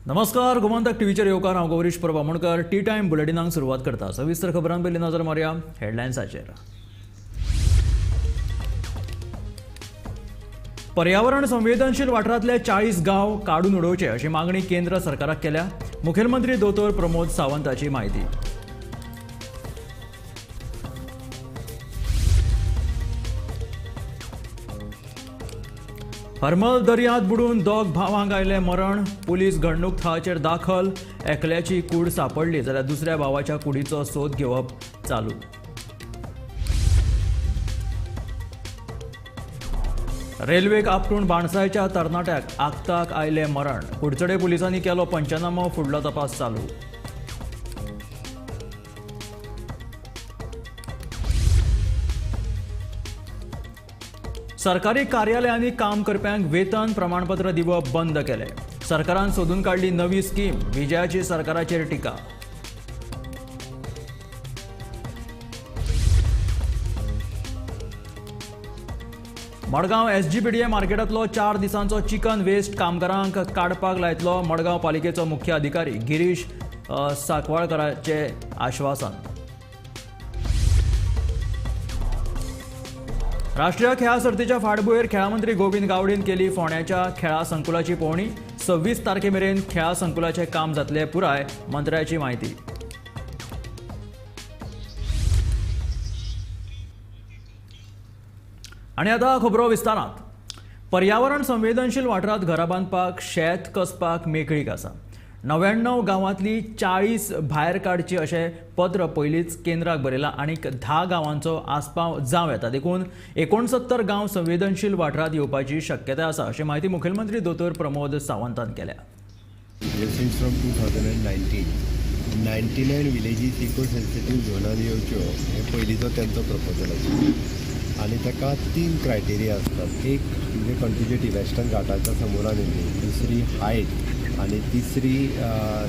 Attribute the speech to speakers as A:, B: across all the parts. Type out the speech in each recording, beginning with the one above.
A: नमस्कार, गोमंतक टीव्हीचेर येवकार. हांव गौरीश परब आमोणकर. टी टायम बुलेटिनाक सुरवात करता. सविस्तर खबरां पयलीं नजर मारया हेडलायन्साचेर. पर्यावरण संवेदनशील वाठारांतले 40 गांव काडून उडोवचे अशी मागणी केंद्र सरकाराक केल्या. मुखेलमंत्री दोतोर प्रमोद सावंताची म्हायती. हरमल दर्यांत बुडून दोग भावांक आयलें मरण. पुलीस घडणूक थळाचेर दाखल. एकल्याची कूड सांपडली जाल्यार दुसऱ्या भावाच्या कुडीचो सोद घेवप चालू. रेल्वेक आपटून बाणसायच्या तरणाट्याक आक्ताक आयलें मरण. कुडचडे पुलिसांनी केलो पंचनामो, फुडलो तपास चालू. सरकारी कार्यालयांनी काम करप्यांक वेतन प्रमाणपत्र दिवप बंद केलें. सरकारान सोदून काडली नवी स्कीम. विजयाची सरकाराचेर टिका. मडगांव एसजीपीडीए मार्केटांतलो 4 दिसांचो चिकन वेस्ट कामगारांक काडपाक लायतलो मडगांव पालिकेचो मुख्य अधिकारी गिरीश साकवाळकराचें आश्वासन. राष्ट्रीय खेळां सर्तीच्या फाटभुंयेर खेळां मंत्री गोविंद गावडेन केली फोंड्याच्या खेळां संकुलाची पळोवणी. 26 तारखे मेरेन खेळां संकुलाचें काम जातलें पुराय, मंत्र्याची म्हायती. आनी आतां खबरो विस्तारांत. पर्यावरण संवेदनशील वाठारांत घरां बांदपाक, शेत कसपाक मेकळीक आसा. 99 गांवांतली 40 भायर काडची अशें पत्र पयलींच केंद्राक बरयलां आनीक 10 गांवांचो आस्पाव जावं येता. देखून 69 गांव संवेदनशील वाठारांत येवपाची शक्यताय आसा अशी म्हायती मुखेलमंत्री दोतोर प्रमोद सावंतान केल्या.
B: Since from 2019 99 villages eco sensitive झोनान येवच्यो हे पयलींचो तेंचो प्रपोजल आशिल्लो आनी ताका 3 क्रायटेरिया आसतात. एक म्हणजे कंटिन्युटी वेस्टर्न घाटाच्या समोरान येयली, दुसरी हायट आनी तिसरी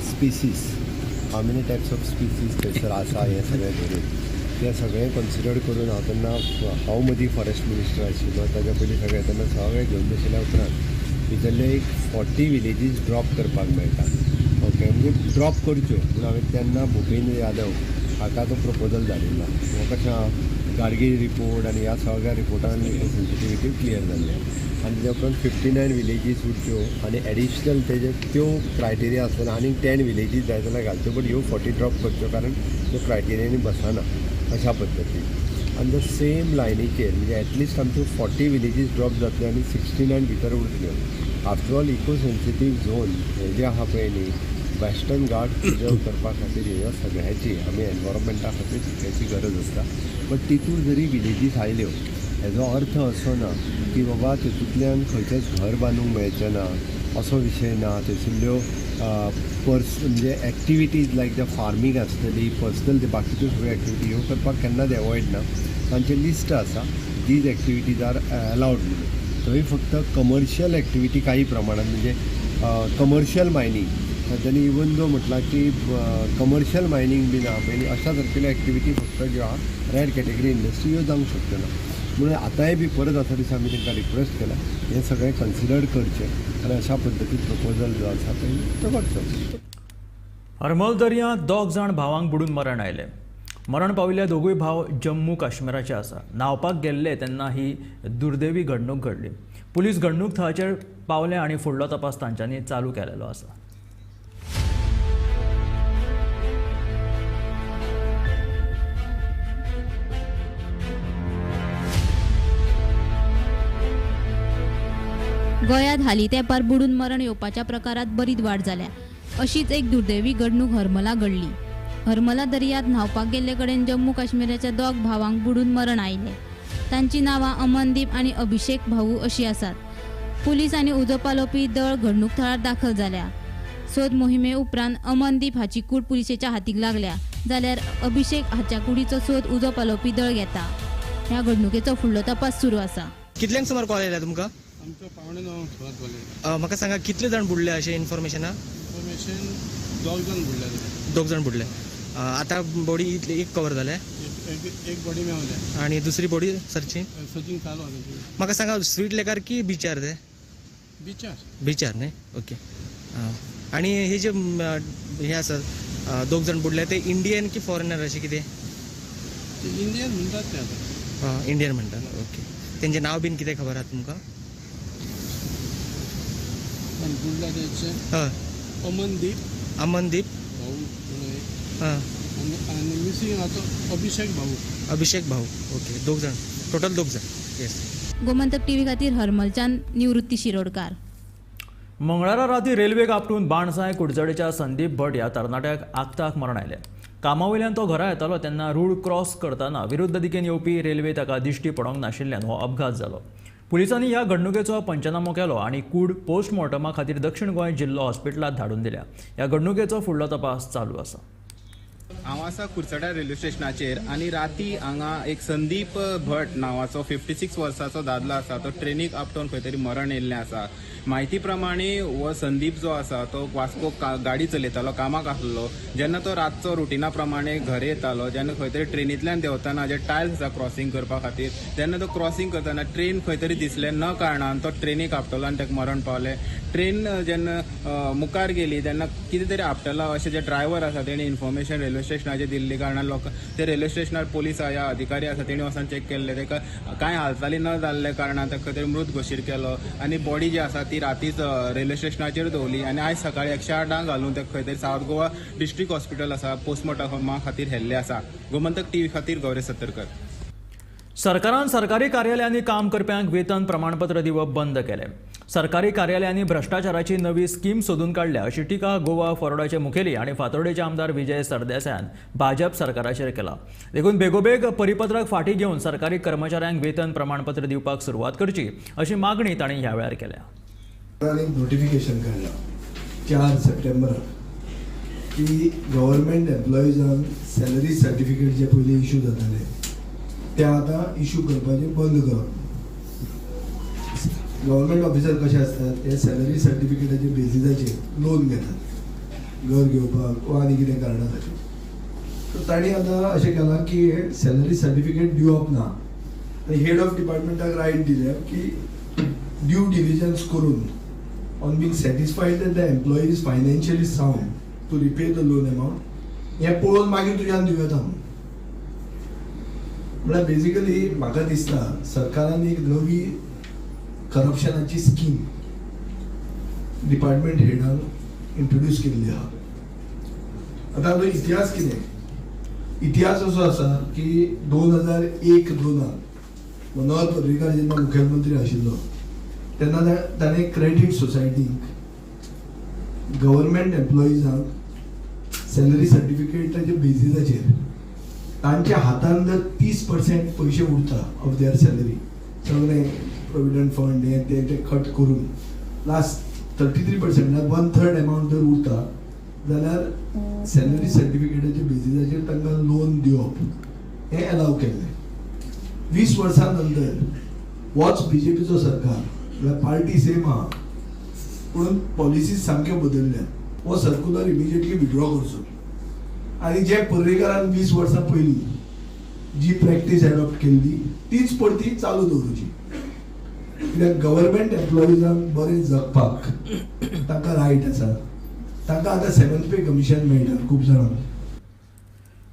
B: species, how many types of species थंयसर आसा हें सगळें धरून तें सगळें कन्सिडर करून हांव तेन्ना हांव मदीं फॉरेस्ट मिनिस्टर आशिल्लो, ताज्या पयलीं सगळें तेन्ना सगळें घेवन बशिल्ल्या उपरांत भितरले एक 40 विलेजीस ड्रॉप करपाक मेळटा. ओके, म्हणजे ड्रॉप करच्यो पूण हांवें तेन्ना भुपेंद्र यादव हाका तो प्रपोजल धाडिल्लो. हो कशें आहा गाडगीळ रिपोर्ट आनी ह्या सगळ्या रिपोर्टान सेन्सिटिविटी क्लियर जाल्ली आनी तेज्या उपरांत 59 विलेजीस उरच्यो आनी एडिशनल तेजे त्यो क्रायटेरिया आसतना आनीक 10 विलेजीस जाय जाल्यार घालच्यो, बट ह्यो 40 ड्रॉप करच्यो कारण त्यो क्रायटेरियांनी बसना अशा पद्दतीन. आनी the same लायनीचेर म्हणजे एटलिस्ट आमच्यो 40 विलेजीस ड्रॉप जातल्यो आनी 69 भितर उरतल्यो. After all eco sensitive zone हे जे आहा पळय न्ही, वेस्टर्न घाट प्रिजर्व करपा खातीर ह्या सगळ्याची आमी एनवायरमेंटा खातीर तितल्याची गरज आसता. बट तितूर जरी विलेजीस आयल्यो हेजो अर्थ असो ना की बाबा तितूंतल्यान खंयचेंच घर बांदूंक मेळचें ना असो विशय ना. थंयसरल्यो म्हणजे एक्टिविटीज लायक the farming आसतली, पर्सनल बाकीच्यो सगळ्यो एक्टिविटी ह्यो करपाक केन्नाच एवॉयड ना. तांचें लिस्ट आसा, these activities are allowed म्हणून. थंय फक्त कमर्शियल एक्टिविटी काही प्रमाणात म्हणजे कमर्शियल मायनींग तांच्यांनी इवन दो म्हटलां की कमर्शियल मायनींग बी ना पळय अशा सारकेल्यो एक्टिविटी फक्त ज्यो आहा रेड कॅटेगरी इंडस्ट्री ह्यो जावंक शकच्यो ना. म्हणून आतांय बी परत आसा दिसा आमी तांकां रिक्वेस्ट केला हें सगळें कन्सिडर करचें आनी अशा पद्दतीन प्रपोजल जो आसा तो करचो.
A: हरमल दर्यांत 2 जाण भावांक बुडून मरण आयलें. मरण पाविल्ले दोगूय भाव जम्मू काश्मीराचे आसा. न्हांवपाक गेल्ले तेन्ना ही दुर्दैवी घडणूक घडली. पुलीस घडणूक थळाचेर पावले आनी फुडलो तपास तांच्यांनी चालू केलेलो आसा.
C: गोंयांत हालीं तेंपार बुडून मरण येवपाच्या प्रकारात बरीच वाड जाल्या. अशीच एक दुर्दैवी घडणूक हरमला घडली. हरमला दर्यांत न्हांवपाक गेल्ले कडेन जम्मू काश्मीराच्या 2 भावांक बुडून मरण आयलें. तांची नांवां अमनदीप आनी अभिषेक भाऊ अशी आसात. पुलीस आनी उजो पालोवपी दळ घडणूक थळार दाखल जाल्या. सोद मोहिमे उपरांत अमनदीप हाची कूड पुलिसेच्या हातीक लागल्या जाल्यार अभिषेक हाच्या कुडीचो सोद उजो पालोवपी दळ घेता. ह्या घडणुकेचो फुडलो तपास सुरू आसा.
D: कितल्यांक सुमार कॉल येयला तुमकां?
E: आमचो 8:45 सुमार कॉल येयला.
D: म्हाका सांगा कितले जाण बुडले अशें इन्फॉर्मेशन आहा?
E: इन्फॉर्मेशन 2 जाण बुडले.
D: 2 जाण बुडले. आतां बॉडी इतली एक कवर जाले,
E: एक बॉडी मेवल्या
D: आनी दुसरी बॉडी सर्चिंग
E: सर्चिंग चालू आसा.
D: म्हाका सांगा स्वीट लेकार की बिचार ते?
E: बिचार.
D: बिचार न्ही, ओके. आनी हे जे हे आसा दोग जाण बुडले ते इंडियन की फॉरेनर अशें कितें?
E: ते इंडियन म्हणटात ते आतां.
D: इंडियन म्हणटात. ओके, तेंचें नांव बीन कितें खबर आहा तुमकां?
E: पण बुडल्या तेचे
D: हय.
E: अमनदीप
D: अमनदीप
E: भाऊ म्हणून एक.
D: हां.
E: आनी मिसींग आहा तो अभिषेक भाऊ.
D: अभिषेक भाऊ. ओके, दोग जाण टोटल दोग जाण. येस.
C: गोमंतक टीव्ही खातीर हरमलच्यान निवृत्ती शिरोडकार.
A: मंगळारा राती रेल्वेक आपटून बाणसाय कुडचडेच्या संदीप भट ह्या तरणाट्याक आक्ताक मरण आयलें. कामावयल्यान तो घरा येतालो तेन्ना रूळ क्रॉस करतना विरुद्ध दिकेन येवपी रेल्वे ताका दिश्टी पडोंक नाशिल्ल्यान हो अपघात जालो. पुलिसांनी ह्या घडणुकेचो पंचनामो केलो आनी कूड पोस्टमॉर्टमा खातीर दक्षिण गोंय जिल्लो हॉस्पिटलांत धाडून दिल्या. ह्या घडणुकेचो फुडलो तपास चालू आसा.
F: हांव आसा कुडचड्यार रेल्वे स्टेशनाचेर आनी राती हांगा एक संदीप भट नांवाचो 56 वर्साचो दादलो आसा, तो ट्रेनीक आपटोवन खंय तरी मरण येयल्लें आसा. म्हायती प्रमाणे हो संदीप जो आसा तो वास्को गाडी चलयतालो, कामाक आसलो. जेन्ना तो रातचो रुटिना प्रमाणे घरा येतालो जेन्ना खंय तरी ट्रेनींतल्यान देंवतना जे टायल्स आसा क्रॉसिंग करपा खातीर, तेन्ना तो क्रॉसिंग करतना ट्रेन खंय तरी दिसलें न कारणान तो ट्रेनीक आपटलो आनी ताका मरण पावलें. ट्रेन जेन्ना मुखार गेली तेन्ना कितें तरी आपटला अशें जे ड्रायव्हर आसा तेणी इन्फॉर्मेशन रेल्वे स्टेशनाचेर दिल्ली कारणान लोक ते रेल्वे स्टेशनार पोलीस या अधिकारी आसा तेणी वचून चॅक केल्ले. ताका कांय हालचाली न जाल्ल्या कारणान ताका खंय तरी मृत घोशीत केलो आनी बॉडी जी आसा ती रातीच रेल्वे स्टेशनाचेर दवरली आनी आयज सकाळी 108 घालून ताका खंय तरी सावथ गोवा डिस्ट्रिक्ट हॉस्पिटल आसा पोस्टमॉर्टमा खातीर व्हेल्लें आसा. गोमंतक टीव्ही खातीर गौरेश सत्तरकर.
A: सरकारान सरकारी कार्यालयांनी काम करप्यांक वेतन प्रमाणपत्र दिवप बंद केलें. सरकारी कार्यालयांनी भ्रश्टाचाराची नवी स्कीम सोदून काडल्या अशी टिका गोवा फॉरवर्डाचे मुखेली आनी फातोर्डेचे आमदार विजय सरदेसायान भाजप सरकाराचेर केला. देखून बेगोबेग परिपत्रक फाटीं घेवन सरकारी कर्मचाऱ्यांक वेतन प्रमाणपत्र दिवपाक सुरवात करची अशी मागणी तांणी ह्या वेळार केल्या.
G: एक नोटिफिकेशन काडलां 4 सप्टेंबराक की गव्हर्मेंट एम्प्लॉइजांक सॅलरी सर्टिफिकेट जे पयलीं इशू जाताले ते आतां इशू करपाचें बंद करप. गव्हर्मेंट ऑफिसर कशे आसतात ते सॅलरी सर्टिफिकेटाचे बेजिसाचेर लोन घेतात घर घेवपाक वा आनी कितें कारणां खातीर. सो तांणी आतां अशें केलां की हे सॅलरी सर्टिफिकेट दिवप ना आनी हेड ऑफ डिपार्टमेंटाक रायट दिल्या की ड्यू डिलिजन्स करून on being satisfied that the employee is financially sound to repay the loan amount हें पळोवन मागीर तुज्यान दिवं येता म्हणून. म्हळ्यार बेजिकली म्हाका दिसता सरकारान एक नवी करप्शनाची स्कीम डिपार्टमेंट हेडान इंट्रोड्यूस केल्ली आहा. आतां हाजो इतिहास कितें? इतिहास असो आसा की 2001-2 मनोहर पर्रीकार जेन्ना मुखेलमंत्री आशिल्लो तेन्ना ताणें क्रेडीट सोसायटीक गव्हर्मेंट एम्प्लॉइजांक सॅलरी सर्टिफिकेटाच्या बेजिसाचेर तांच्या हातान जर 30% पयशे उरता ऑफ their salary, सगळें प्रोविडंट फंड हें तें तें कट करून लास्ट 33% 1/3 एमावंट जर उरता जाल्यार सॅलरी सर्टिफिकेटाच्या बेजिसाचेर तांकां लोन दिवप हें एलाव केल्लें. 20 वर्सां नंतर होच बी जे पीचो सरकार, म्हळ्यार पार्टी सेम आहा पूण पॉलिसीज सामक्यो बदलल्या. हो सर्कुलर इमिजिएटली विड्रॉ करचो आनी जे पर्रीकारान 20 वर्सां पयलीं जी प्रॅक्टीस एडॉप्ट केल्ली तीच परती चालू दवरूची. कित्याक गव्हर्मेंट एम्प्लॉइजांक बरें जगपाक तांकां रायट आसा, तांकां आतां 7th पे कमिशन मेळटा खूब जाणांक.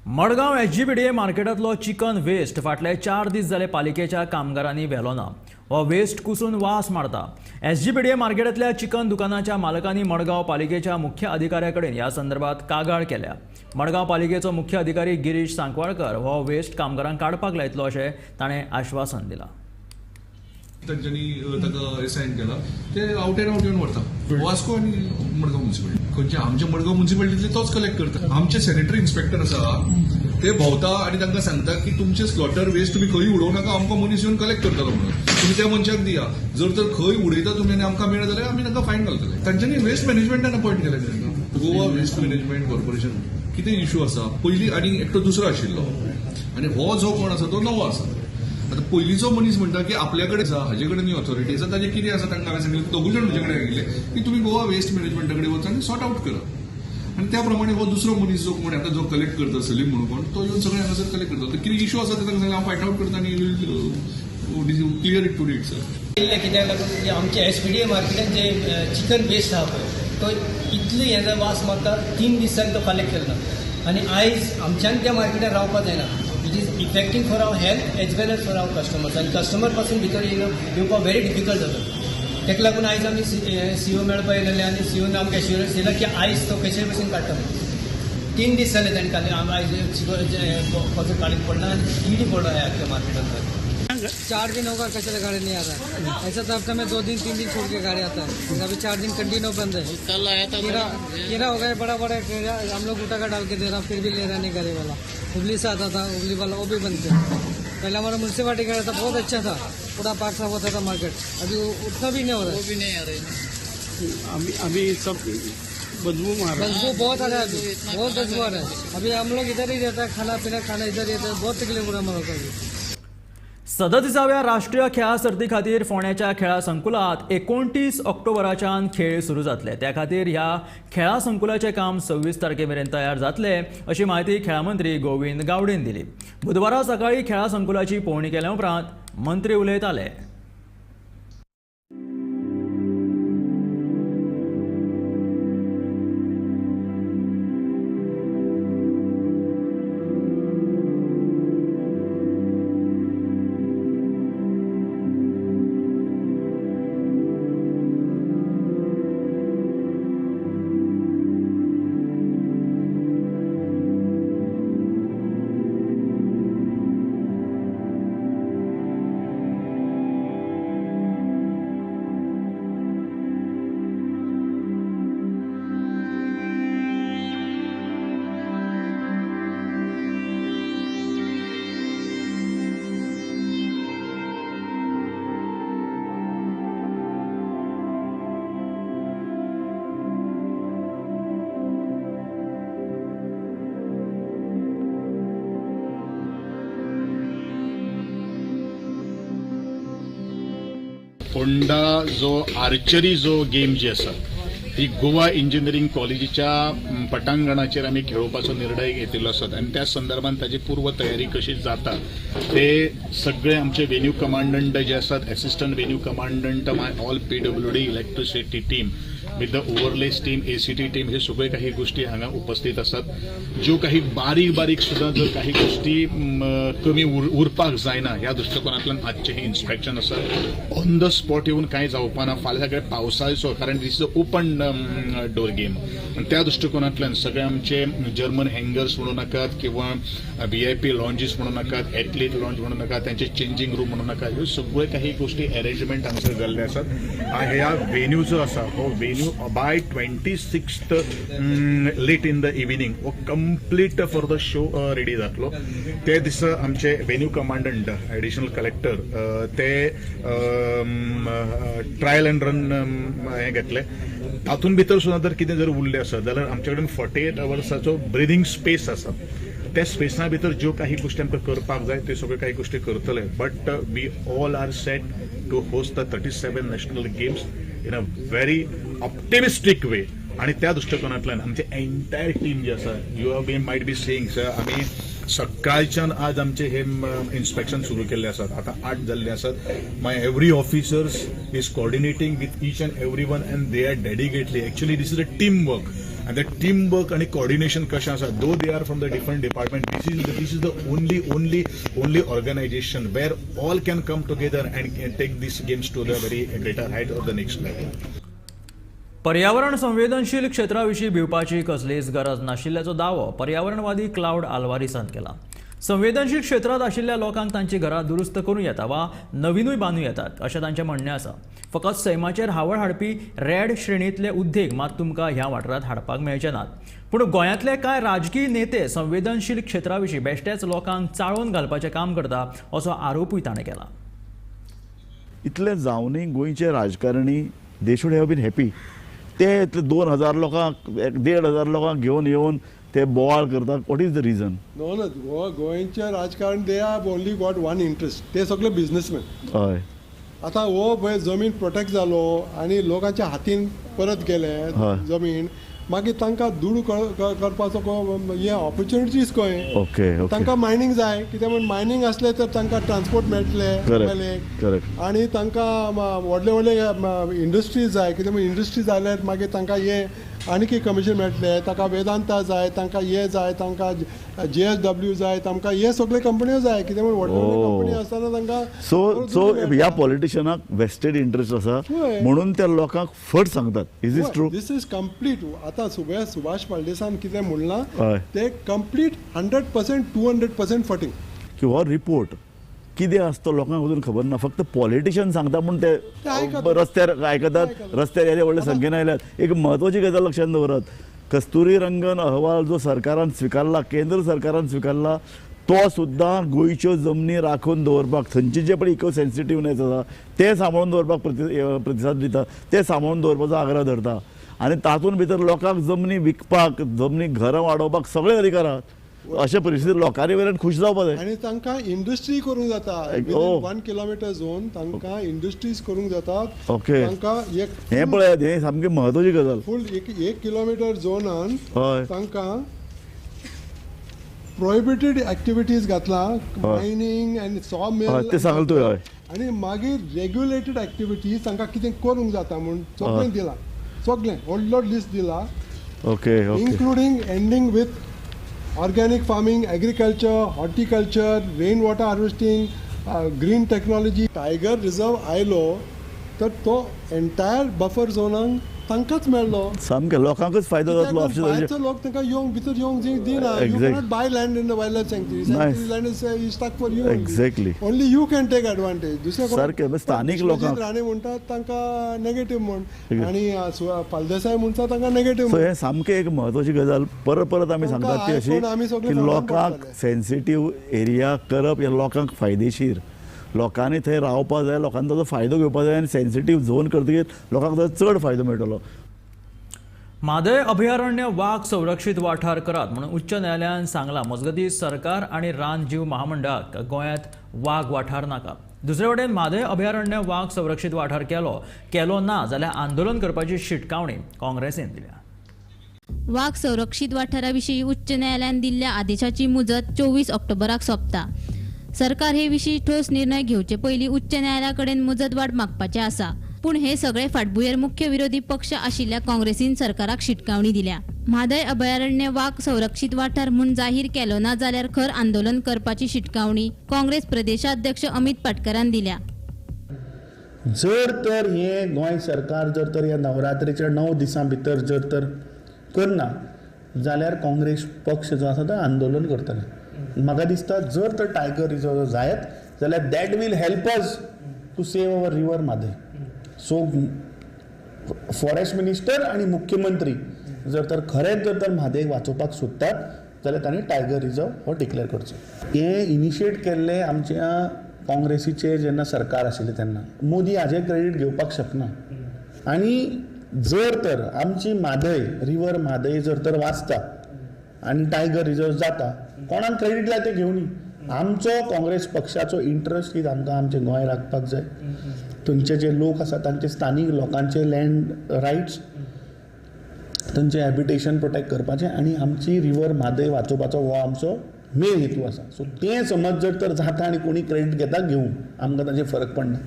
A: मडगांव एसजीपीडीए मार्केटांतलो चिकन वेस्ट फाटले 4 दीस जाले पालिकेच्या कामगारांनी व्हेलो ना. हो वेस्ट कुसून वास मारता. एसजीपीडीए मार्केटांतल्या चिकन दुकानाच्या मालकांनी मडगांव पालिकेच्या मुख्य अधिकाऱ्या कडेन ह्या संदर्भात कागाळ केल्या. मडगांव पालिकेचो मुख्य अधिकारी गिरीश सांकवाळकर हो वेस्ट कामगारांक काडपाक लायतलो अशें ताणें आश्वासन दिलां.
H: तांच्यांनी ताका एसायन केला ते आवट एंड आवट येवन व्हरता वास्को आनी मडगांव म्युनिसिपालिटी. खंयचे आमच्या मडगांव म्युनिसिपालिटीतले तोच कलेक्ट करता. आमचे सॅनिटरी इन्स्पेक्टर आसा ते भोंवता आनी तांकां सांगता की तुमचे स्लॉटर वेस्ट तुमी खंय उडोवं नाका, आमकां मनीस येवन कलेक्ट करतलो म्हणून तुमी त्या मनशाक दिया. जर तर खंय उडयता तुमी आनी आमकां मेळत जाल्यार आमी तांकां फायन घालतले. तांच्यांनी वेस्ट मॅनेजमेंटान अपॉयंट केलें तांकां. गोवा वेस्ट मॅनेजमेंट कॉर्पोरेशन कितें इशू आसा पयलीं आनी एकटो दुसरो आशिल्लो आनी हो जो कोण आसा तो नवो आसा. आतां पयलींचो मनीस म्हणटा की आपल्या कडेन आसा, हाजे कडेन ऑथॉरिटी आसा, ताजें कितें आसा तांकां हांवें सांगलें. दोगूय जाण म्हजे कडेन आयिल्ले की तुमी गोवा वेस्ट मॅनेजमेंटा कडेन वचा आनी सॉर्ट आवट करा. आनी त्या प्रमाणे हो दुसरो मनीस जो कोण आतां जो कलेक्ट करता सलीम म्हणून कोण, तो येवन सगळें हांगासर कलेक्ट करता. तर कितें इशू आसा ते तांकां सांगलें हांव फायंड आवट करता आनी will clear it today itself.
I: कित्याक लागून आमचे एसपीडीए मार्केटान जे चिकन वेस्ट आहा पळय
E: तो इतले हें वास मारता, 3 दीस जाले तो कलेक्ट केलो ना. आनी आयज आमच्यान त्या मार्केटार रावपाक जायना. It is affecting for our health as well as for our customers. आनी कस्टमर पासून भितर येवपाक व्हेरी डिफिकल्ट जाता. ताका लागून आयज आमी सीओ मेळपाक येयलेले आनी सीओन आमकां एश्युरन्स दिला की आयज तो कशे भशेन काडटा. 3 दीस जाले ताणें काडले, आयज कचरो काडीत पडला आनी किडी पडलो ह्या आख्ख्या मार्केटान.
I: 4 दिन होगा कचरा गाड़ी नहीं आ रहा है. ऐसा तो हफ्ते में 2 दिन 3 दिन छोड़ के गाड़ी आता है, अभी 4 दिन कंटिन्यू बंद है.
E: कल आया था,
I: कीड़ा हो गया, बड़ा बड़ा कीड़ा, हम लोग उठा कर डाल के दे रहा, फिर भी ले रहा नहीं गाड़ी वाला. हुबली से आता था, हुबली वाला वो भी बंद किया. पहले हमारा म्यूनसिपालिटी का था, बहुत अच्छा था, पूरा पार्क साफ होता था मार्केट, अभी उतना भी नहीं हो रहा है,
E: वो भी नहीं आ रही.
J: अभी सब बदबू मार रहा है,
I: बदबू बहुत आ रहा है, अभी बहुत बदबू आ रहा है. अभी हम लोग इधर ही रहता है, खाना पीना खाना इधर ही रहता है, बहुत तकलीफ हो रहा है हम लोग को अभी.
A: 37व्या राष्ट्रीय खेळां सर्ती खातीर फोंड्याच्या खेळां संकुलांत 29 ऑक्टोबराच्यान खेळ सुरू जातले. त्या खातीर ह्या खेळां संकुलाचें काम 26 तारखे मेरेन तयार जातले अशी म्हायती खेळां मंत्री गोविंद गावडेन दिली. बुधवारा सकाळी खेळां संकुलाची पळोवणी केल्या उपरांत मंत्री उलयताले.
K: होंडा जो आर्चरी जो गेम जी आसा ती गोवा इंजिनियरींग कॉलेजीच्या पटांगणाचेर आमी खेळोवपाचो निर्णय घेतिल्लो आसा आनी त्या संदर्भात ताची पूर्व तयारी कशी जाता ते सगळे आमचे वेन्यू कमांडंट जे आसात, assistant venue commandant, my all PWD electricity team with the overlays team, ACT team, हे सगळे काही गोष्टी हांगा उपस्थित आसात. ज्यो काही बारीक बारीक सुद्दां जर काही गोष्टी कमी उरपाक जायना ह्या दृश्टिकोनांतल्यान आजचें हें इन्स्पेक्शन आसा. ऑन the spot येवन कांय जावपा ना फाल्यां सगळे पावसाचो, कारण this is a open door game. आनी त्या दृश्टिकोनांतल्यान सगळे आमचे जर्मन हँगर्स म्हणू नाकात किंवा VIP लॉन्जीस म्हणू नाकात, एथलीट लॉन्ज म्हणू नाकात, त्यांचे चेंजींग रूम म्हणू नाकात, ह्यो सगळे काही गोष्टी अरेंजमेंट हांगासर जाल्ले आसात. ह्या वेन्यू जो आसा हो venue by 26th late in the evening हो complete for the show ready जातलो. ते दिसा आमचे वेन्यू कमांडंट एडिशनल कलेक्टर ते ट्रायल अँड रन हें घेतले. तातूंत भितर सुद्दां जर कितें जर उरलें आसत जाल्यार आमचे कडेन 48 अवर्साचो ब्रिदींग स्पेस आसा. त्या स्पेसा भितर ज्यो काही गोष्टी आमकां करपाक जाय त्यो सगळ्यो काही गोष्टी करतले. But we all are set to host the 37 national games in a very optimistic way. आणि त्या दृश्टिकोनांतल्यान आमचे एंटायर टीम जी आसा, you have been might be seeing sir, आमी सकाळच्यान आज आमचे हे इन्स्पेक्शन सुरू केल्ले आसात. आतां 8 जाल्ले आसात. My every officers is coordinating with each and every one and they are dedicatedly. Actually this is a team work and the team work आणि कोऑर्डिनेशन कशें आसा, though they are from the different department, this is the only only only organisation where all can come together and take this games to the very greater height or the next level.
A: पर्यावरण संवेदनशील क्षेत्राविशीं भिवपाची कसलीच गरज नाशिल्ल्याचो दावो पर्यावरणवादी cloud आल्वारीसान केला. संवेदनशील क्षेत्रांत आशिल्ल्या लोकांक तांची घरां दुरुस्त करूं येता वा नवीनूय बांदूं येतात अशें तांचें म्हणणें आसा. फकत सैमाचेर हावळ हाडपी रेड श्रेणींतले उद्देग मात तुमकां ह्या वाठारांत हाडपाक मेळचे नात. पूण गोंयांतले कांय राजकीय नेते संवेदनशील क्षेत्राविशीं बेश्टेच लोकांक चाळोवन घालपाचें काम करता असो आरोपूय ताणें केला.
L: इतलें जावनूय गोंयचे राजकारणी they should have been happy. ते 2000 लोकांक 1500 लोकांक घेवन येवन ते बोवाळ करतात. What is the reason?
M: No no, गोंयचे राजकारण they have only got one interest, ते सगळे बिजनेसमॅन.
L: हय,
M: आतां हो पळय जमीन प्रोटेक्ट जालो आनी लोकांच्या हातीन परत गेले जमीन, मागीर तांकां दुडू करपाचो हे ऑपॉर्च्युनिटीज कळ्ळें.
L: ओके,
M: तांकां मायनींग जाय, कित्याक म्हण मायनींग आसलें तर तांकां ट्रान्सपोर्ट मेळटलें आनी तांकां व्हडले व्हडले इंडस्ट्रीज जाय, कित्याक म्हण इंडस्ट्री जाल्यार मागीर तांकां हे आनी कमिशन मेळटलें. तांकां वेदांता जाय, तांकां हे जाय, तांकां JSW जाय, तांकां हे सगळे कंपन्यो जाय, कित्याक म्हण व्हडले व्हडले कंपनी आसतना तांकां.
L: सो सो ह्या पॉलिटिशनाक वेस्टेड इंट्रस्ट आसा म्हणून त्या लोकांक फट सांगतात. Is is true?
M: This is complete. आतां सुभाष फळदेसान कितें म्हणलां ते कंप्लीट 100% 200% फटींग.
L: की हो रिपोर्ट कितें आसता तो लोकांक अजून खबर ना, फक्त पॉलिटिशियन सांगता म्हूण ते रस्त्यार आयकतात, रस्त्यार येदे व्हडले संख्येन आयल्यात. एक म्हत्वाची गजाल लक्षांत दवरात, कस्तुरी रंगन अहवाल जो सरकारान स्विकारला, केंद्र सरकारान स्विकारला, तो सुद्दां गोंयच्यो जमनी राखून दवरपाक, थंयचे जे पळय इको सेन्सिटिवनेस आसा तें सांबाळून दवरपाक प्रतिसाद दिता, तें सांबाळून दवरपाचो आग्रह धरता आनी तातूंत भितर लोकांक जमनी विकपाक, जमनी घरां वाडोवपाक सगळे अधिकार आहात. अशे परिस्थितीत लोकांनी वयल्यान खूश जावपाक जाय
M: आनी तांकां इंडस्ट्री करूंक जाता. 1 किलोमिटर झोन तांकां इंडस्ट्रीज करूंक जातात.
L: ओके,
M: तांकां एक
L: हें पळयात, हें सामकी म्हत्वाची गजाल.
M: फूल 1 किलोमिटर झोनान तांकां प्रोहिबिटेड एक्टिविटीज घातला, मायनींग आनी सॉ मिल
L: ते सांगल तुवें. हय,
M: आनी मागीर रेग्युलेटेड एक्टिविटीज तांकां कितें करूंक जाता म्हूण सगळें दिलां, सगळें व्हडलो लिस्ट दिला.
L: Okay,
M: including ending with organic farming, agriculture, horticulture, rain water harvesting, green technology. Tiger reserve आयलो तर तो एंटायर बफर झोनाक तांकांच मेळ्ळो,
L: सामकें लोकांकूच फायदो जातलो.
M: भायरचो लोक तांकां येवंक भितर येवंक दिना. You cannot buy land in the wild life sanctuary. Sanctuary land is stuck for you.
L: Exactly,
M: only you can take advantage. दुसरे
L: सारकें स्थानीक लोकांक
M: राणे म्हणटात तांकां नेगेटीव म्हण आनी फळदेसाय म्हणटा तांकां नेगेटीव.
L: सो हें सामकें एक म्हत्वाची गजाल परत परत आमी सांगतात ती अशी की लोकांक सेन्सिटीव एरिया करप हे लोकांक फायदेशीर, लोकांनी थंय रावपाक जाय, लोकांनी ताचो फायदो घेवपाक जाय आनी सेन्सिटीव झोन करतकीर लोकांक ताचो चड फायदो मेळटलो.
A: म्हादय अभयारण्य वाग संरक्षीत वाठार करात म्हणून उच्च न्यायालयान सांगलां. मजगतीं सरकार आनी रानजीव महामंडळाक गोंयांत वाग वाठार नाका. दुसरे वटेन म्हादय अभयारण्य वाग संरक्षीत वाठार केलो ना जाल्यार आंदोलन करपाची शिटकावणी काँग्रेसीन दिल्या.
C: वाग संरक्षीत वाठारा विशीं उच्च न्यायालयान दिल्ल्या आदेशाची मुजत 24 ऑक्टोबराक सोंपता. सरकार हे विशीं ठोस निर्णय घेवचे पयलीं उच्च न्यायालया कडेन मुजतवाड मागपाचें आसा. पूण हे सगळे फाटभुंयेर मुख्य विरोधी पक्ष आशिल्ल्या काँग्रेसीन सरकाराक शिटकावणी दिल्या. म्हादय अभयारण्य वाग संरक्षीत वाठार म्हूण जाहीर केलो ना जाल्यार खर आंदोलन करपाची शिटकावणी काँग्रेस प्रदेशाध्यक्ष अमित पाटकरान दिल्या.
N: जर तर हे गोंय सरकार जर तर ह्या नवरात्रीच्या 9 दिसां भितर जर तर करना जाल्यार काँग्रेस पक्ष जो आसा तो आंदोलन करतले. म्हाका दिसता जर तर टायगर रिजर्व जायत जाल्यार that will help us to save our river Mhadei. So forest minister आनी मुख्यमंत्री जर तर खरेंच जर तर म्हादय वाचोवपाक सोदतात जाल्यार तांणी टायगर रिजर्व हो डिक्लेअर करचो. हें इनिशिएट केल्लें आमच्या काँग्रेसीचें जेन्ना सरकार आशिल्लें तेन्ना. मोदी हाजें क्रेडीट घेवपाक शकना. आनी जर तर आमची म्हादय रिवर म्हादय जर तर वाचता आनी टायगर रिजर्व जाता, कोणाक क्रेडीट जाय तें घेवनी. आमचो काँग्रेस पक्षाचो इंट्रस्ट की आमकां आमचें गोंय राखपाक जाय, थंयचे जे लोक आसा तांचे स्थानीक लोकांचे लँड रायट्स, थंयचें हॅबिटेशन प्रोटेक्ट करपाचें आनी आमची रिवर म्हादय वाचोवपाचो हो आमचो मेन हेतू आसा. सो तें समज जर तर जाता आनी कोणी क्रेडीट घेता घेवं, आमकां ताचेर फरक पडना.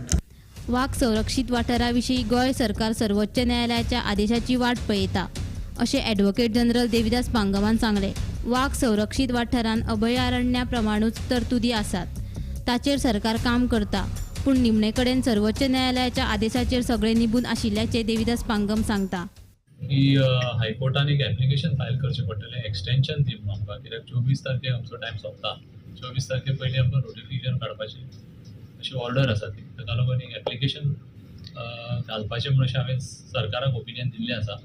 C: वाग संरक्षीत वाठारा विशीं गोंय सरकार सर्वोच्च न्यायालयाच्या आदेशाची वाट पळयता अशें ॲडव्होकेट जनरल देविदास पांगमान सांगलें. वाग संरक्षीत वाठारान अभयारण्या प्रमाणूच तरतुदी आसात, ताचेर सरकार काम करता, पूण निमणे कडेन सर्वोच्च न्यायालयाच्या आदेशाचेर सगळे निबून आशिल्ल्याचें देविदास पांगम सांगता.
O: की हायकोर्टान एक एप्लिकेशन फायल करचें पडटलें, एक्सटेंशन दी म्हणून आमकां, कित्याक 24 तारखेक आमचो टायम सोंपता. 24 तारखे पयलीं आमकां नोटिफिकेशन काडपाची अशी ऑर्डर आसा ती, ताका लागून एक एप्लिकेशन घालपाचें म्हणून अशें हांवें सरकाराक ओपिनियन दिल्लें आसा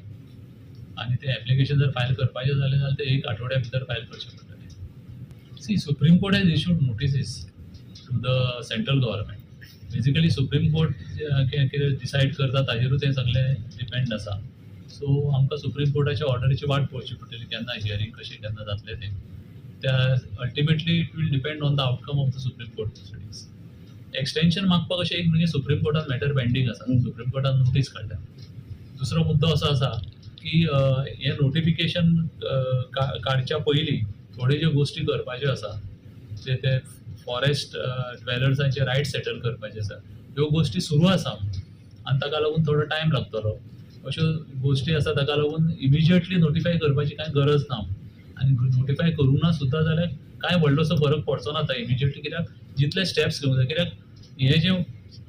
O: आनी तें एप्लिकेशन जर फायल करपाचें जालें जाल्यार तें एक आठवड्या भितर फायल करचें पडटलें. See, Supreme Court has issued notices to the central government. Basically Supreme Court कितें डिसायड करता ताजेरूच हें सगळें डिपेंड आसा. सो आमकां सुप्रीम कोर्टाच्या ऑर्डरीची वाट पळोवची पडटली, केन्ना हियरींग कशें केन्ना जातलें तें. त्या ultimately it will depend on the outcome of the Supreme Court proceedings. Extension मागपाक अशें एक म्हणजे सुप्रीम कोर्टान मॅटर पेंडींग आसा, सुप्रीम कोर्टान नोटीस काडल्या. दुसरो मुद्दो असो आसा की हें नोटिफिकेशन काडच्या पयलीं थोड्यो ज्यो गोश्टी करपाच्यो आसा जे ते फॉरेस्ट ड्वेलर्सांचे रायट सेटल करपाचे आसा, ह्यो गोश्टी सुरू आसा आनी ताका लागून थोडो टायम लागतलो. अश्यो गोश्टी आसा ताका लागून इमिजिएटली नोटिफाय करपाची कांय गरज ना आनी नोटिफाय करूं ना सुद्दां जाल्यार कांय व्हडलोसो फरक पडचो ना आतां इमिजिएटली, कित्याक जितले स्टेप्स घेवंक जाय. कित्याक हे जे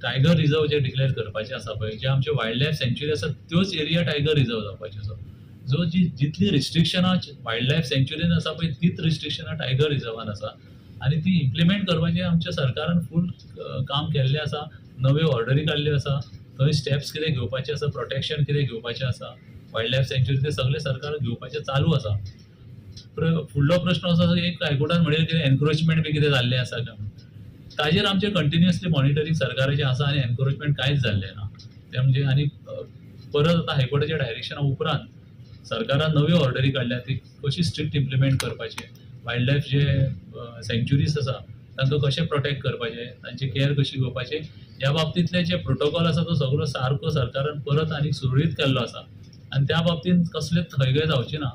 O: टायगर रिजर्व जे डिक्लेअर करपाचे आसा पळय, जे आमचे वायल्ड लायफ सँच्युरी आसा त्योच एरिया टायगर रिजर्व जावपाच्यो आसा. जो जी जितली रिस्ट्रिक्शनां वायल्ड लायफ सँच्युरीन आसा पळय तीच रिस्ट्रिक्शनां टायगर रिजर्वान आसा आनी ती इम्प्लिमेंट करपाचें आमच्या सरकारान फूल काम केल्लें आसा. नव्यो ऑर्डरी काडल्यो आसा, थंय स्टेप्स कितें घेवपाचे आसा, प्रोटेक्शन कितें घेवपाचें आसा वायल्ड लायफ सँच्युरी ते सगळें सरकार घेवपाचें चालू आसा. फुडलो प्रश्न असो आसा, एक हायकोर्टान म्हणिल्लें कितें एनक्रोचमेंट बी कितें जाल्लें आसा काय म्हणून, ताजेर आमचें कंटिन्युअसली मॉनिटरींग सरकाराचें आसा आनी एनक्रोचमेंट कांयच जाल्लें ना तें म्हणजे. आनी परत आतां हायकोर्टाच्या डायरेक्शना उपरांत सरकारान नव्यो ऑर्डरी काडल्या ती कशी स्ट्रिक्ट इम्प्लिमेंट करपाची, वायल्ड लायफ जे सँच्युरीज आसा तांकां कशें प्रोटेक्ट करपाचें, तांची केअर कशी घेवपाची, ह्या बाबतींतले जे प्रोटोकॉल आसा तो सगळो सारको सरकारान परत आनी सुरळीत केल्लो आसा आनी त्या बाबतींत कसलेच खयगय जावची ना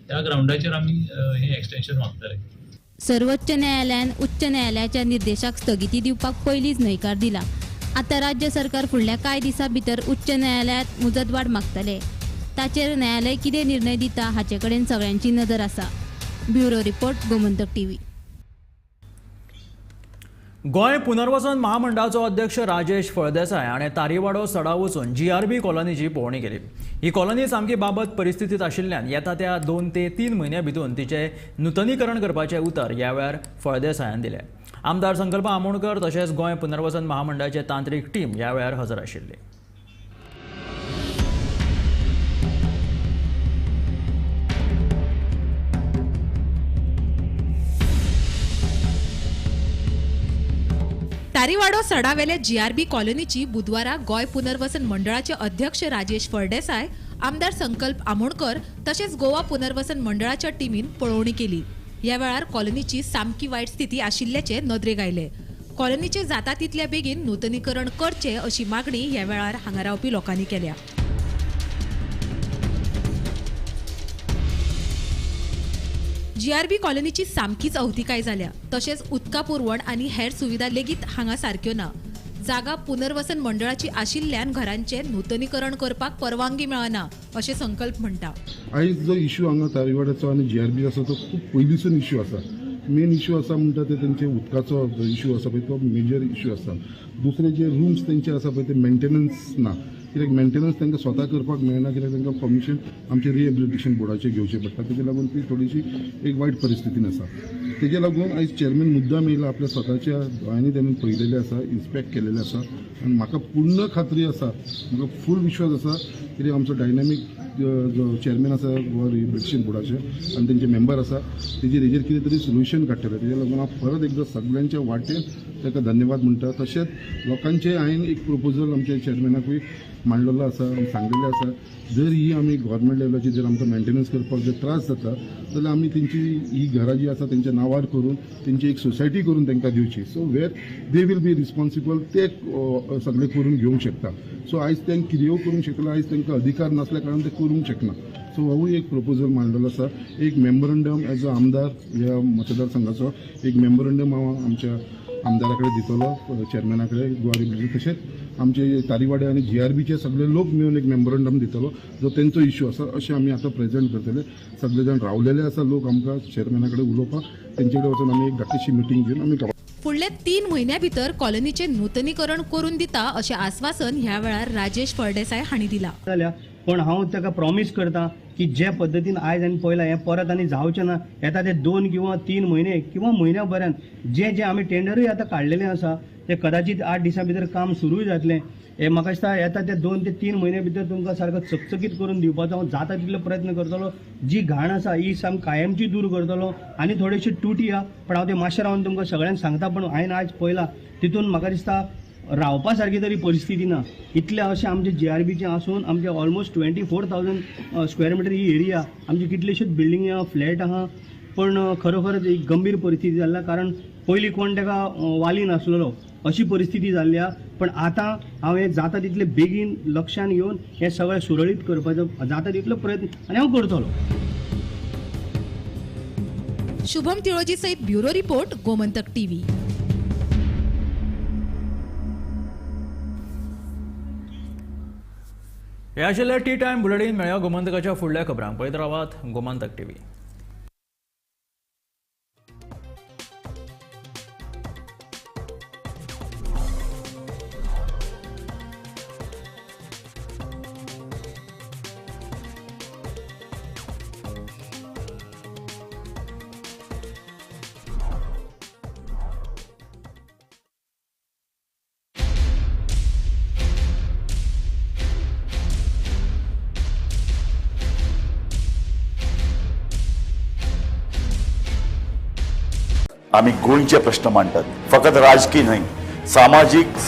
O: त्या ग्रावंडाचेर आमी हें एक्सटेंशन मागतले.
C: सर्वोच्च न्यायालयान उच्च न्यायालयाच्या निर्देशाक स्थगिती दिवपाक पयलींच न्हयकार दिला. आतां राज्य सरकार फुडल्या कांय दिसां भितर उच्च न्यायालयांत मुजतवाड मागतले. ताचेर न्यायालय कितें निर्णय दिता हाचे कडेन सगळ्यांची नदर आसा. Bureau report, Gomantak TV.
A: Goa पुनर्वसन महामंडळाचो अध्यक्ष राजेश फळदेसाय हाणें तारीवाडो सडा वचून जीआरबी कॉलनीची पळोवणी केली. ही कॉलनी सामकी बाबत परिस्थितींत आशिल्ल्यान येता त्या 2 ते 3 म्हयन्या भितर तिचें नुतनीकरण करपाचें उतर ह्या वेळार फळदेसायान दिलें. आमदार संकल्प आमोणकर तशेंच गोंय पुनर्वसन महामंडळाचे तांत्रीक टीम ह्या वेळार हजर आशिल्ली.
P: तारीवाडो सडावेल्या जीआरबी कॉलनीची बुधवारा गोंय पुनर्वसन मंडळाचे अध्यक्ष राजेश फळदेसाय, आमदार संकल्प आमोणकर तशेंच गोवा पुनर्वसन मंडळाच्या टिमीन पळोवणी केली. ह्या वेळार कॉलनीची सामकी वायट स्थिती आशिल्ल्याचें नदरेक आयलें. कॉलनीचे जाता तितल्या बेगीन नूतनीकरण करचें अशी मागणी ह्या वेळार हांगा रावपी लोकांनी केल्या. जीआरबी कॉलनीची सामकीच अवतिकाय जाल्या. तशेंच उदका पुरवण आनी हेर सुविधा लेगीत हांगा सारक्यो ना. जागा पुनर्वसन मंडळाची आशिल्ल्यान घरांचें नूतनीकरण करपाक परवानगी मेळना अशें संकल्प म्हणटा.
Q: आयज जो इश्यू हांगा तारीवाड्याचो आनी जीआरबी आसा तो खूब पयलींसून इश्यू आसा. मेन इश्यू आसा म्हणटा ते तेंचे उदकाचो इश्यू आसा पळय तो मेजर इश्यू आसा. दुसरे जे रूम्स तेंचे आसा पळय ते मेंटेनन्स ना, कित्याक मेंटेनन्स तांकां स्वता करपाक मेळना, कित्याक तांकां परमिशन आमचे रिहेबिलिटेशन बोर्डाचें घेवचें पडटा. तेजे लागून ती थोडीशी एक वायट परिस्थितीन आसा. तेजे लागून आयज चेअरमॅन मुद्दाम येयला, आपल्या स्वताच्या दोळ्यांनी ताणें पळयलेलें आसा, इन्स्पेक्ट केलेलें आसा आनी म्हाका पूर्ण खात्री आसा, म्हाका फूल विश्वास आसा कित्याक आमचो डायनामीक जो चेअरमॅन आसा गोवा रिहेबिलिटेशन बोर्डाचे आनी तेंचे मेंबर आसा तेजेर हेजेर कितें तरी सोल्युशन काडटले. तेजे लागून हांव परत एकदां सगळ्यांच्या वाटेन ताका धन्यवाद म्हणटा. तशेंच लोकांचे हांवें एक प्रपोजल आमच्या चेअरमॅनाकूय मांडलेलो आसा, सांगलेलें आसा, जर ही आमी गव्हर्मेंट लेवलाची जर आमकां मेंटेनन्स करपाक जर त्रास जाता जाल्यार आमी तेंची ही घरां जी आसा तेंच्या नांवार करून तेंची एक सोसायटी करून तांकां दिवची, so where they will be responsible, ते सगळें करून घेवंक शकता. सो आयज तें कितेंय करूंक शकता, आयज तांकां अधिकार नासल्या कारणान ते करूंक शकना. सो होवूय एक प्रपोजल मांडलेलो आसा. एक मेमोरंडम एज अ आमदार ह्या मतदारसंघाचो एक मेमोरंडम हांव आमच्या आमदारा कडेन दितलो, चेअरमॅना कडेन गोवा रिहेबिलिटेशन, तशेंच आमचे तारीवाडे आनी जीआरबीचे सगळे लोक मेळून एक मेमोरंडम दितलो जो तेंचो इश्यू आसा अशें आमी आतां प्रेजेंट करतले. सगळे जाण रावलेले आसा लोक आमकां चेअरमॅना कडेन उलोवपाक, तेंचे कडेन वचून आमी एक धाकटीशी मिटींग घेवन आमी
P: फुडले 3 म्हयन्या भितर कॉलनीचें नूतनीकरण करून दिता अशें आस्वासन ह्या वेळार राजेश फळदेसाय हांणी दिला.
E: जाल्या पण हांव ताका प्रॉमीस करता की जे पद्दतीन आयज आनी पळयलां हें परत आनी जावचें ना. येता ते 2 किंवा 3 म्हयने किंवा म्हयन्या भरान जे जे आमी टेंडरूय आतां काडलेलें आसा ते कदाचित 8 दिसां भितर काम सुरूय जातलें. हें म्हाका दिसता येता ते 2 ते 3 म्हयन्या भितर तुमकां सारको चकचकीत करून दिवपाचो हांव जाता तितलो प्रयत्न करतलो. जी घाण आसा ही सामकी कायमची दूर करतलो. आनी थोडीशी तुटी आहा पण हांव ते मातशें रावन तुमकां सगळ्यांक सांगता. पण हांवें आयज पळयलां तितून म्हाका दिसता रावपा सारकी तरी परिस्थिती ना. इतलें अशें आमचे जीआरबीचें आसून आमचे ऑलमोस्ट 24,000 स्क्वेअर मिटर ही एरिया, आमची कितलेशेच बिल्डिंगी आहा, फ्लॅट आहा, पण खरोखरच एक गंभीर परिस्थिती जाल्ल्या कारण पयलीं कोण ताका वाली नासलेलो अशी परिस्थिती जाल्ली आहा. पण आतां हांव हें जाता तितले बेगीन लक्षान घेवन हें सगळें सुरळीत करपाचो जाता तितलो प्रयत्न आनी हांव करतलो.
P: शुभम तिळोजी सहित ब्युरो रिपोर्ट, गोमंतक टीव्ही.
A: हे आशिल्लें टी टायम बुलेटीन. मेळया गोमंतकाच्या फुडल्या खबरांक. पळयत रावात गोमंतक टीव्ही.
L: आमी गोंयचे प्रश्न मांडटात, फकत राजकीय न्हय, सामाजीक.